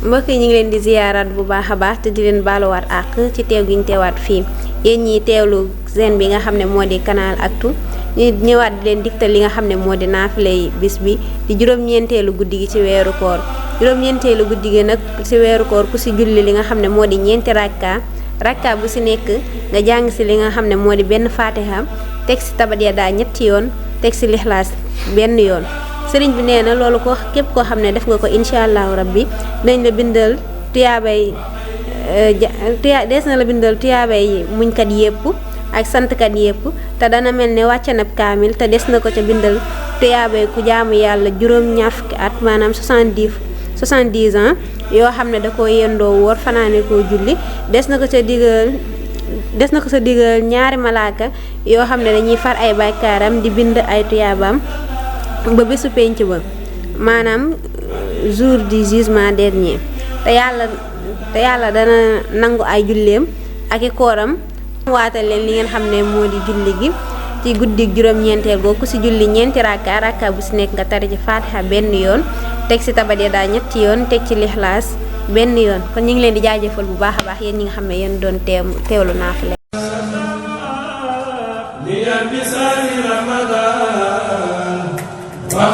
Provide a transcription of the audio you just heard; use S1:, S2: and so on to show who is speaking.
S1: mbokk yi ñu ngi leen di ziyaaraat bu baax a baax te di leen baaluwaat àq ci teew gi ñu teewaat fii yéen ñi teewlu seen bi nga xam ne moo di Canal Actu ñu ñëwaat di leen digtal li nga xam ne moo di naafilay bis bi di juróom-ñeenteelu guddi gi ci weeru koor juróom-ñeenteelu guddi gi nag ci weeru koor ku si julli li nga xam ne moo di ñeenti rakka bu si nekk nga jàng si li nga xam ne moo di benn faatiha teg si tabat ya daa ñetti yoon teg si lixlaas benn yoon sëriñ bi nee na loolu ko képp koo xam ne def nga ko incha allahu rabbi dañ la bindal tuyaabay des na la bindal tuyaabay muñkat yépp ak santkat yépp te dana mel ne wàcce na kaamil te des na ko ca bindal tuyaabay ku jaamu yàlla juróom-ñaar fukki at maanaam 70 ans yoo xam ne da ko yendoo woor fanaane koo julli des na ko sa digal ñaari malaaka yoo xam ne dañuy far ay bàkkaaram di bind ay tuyaabaam ba bésu penc ba maanaam jour du jugement dernier te yàlla dana nangu ay julleem ak i kooram waatal leen li ngeen xam ne moo di julli gi ci guddi juróom-ñeenteel googu ku si julli ñeenti rakka bu si nekk nga tari ci faatiha benn yoon teg si tabat ya daa ñetti yoon teg ci lixlaas benn yoon kon ñu ngi leen di jaajëfal bu baax a baax yéen ñi nga xam ne yéen doon teewlu naafila
S2: wa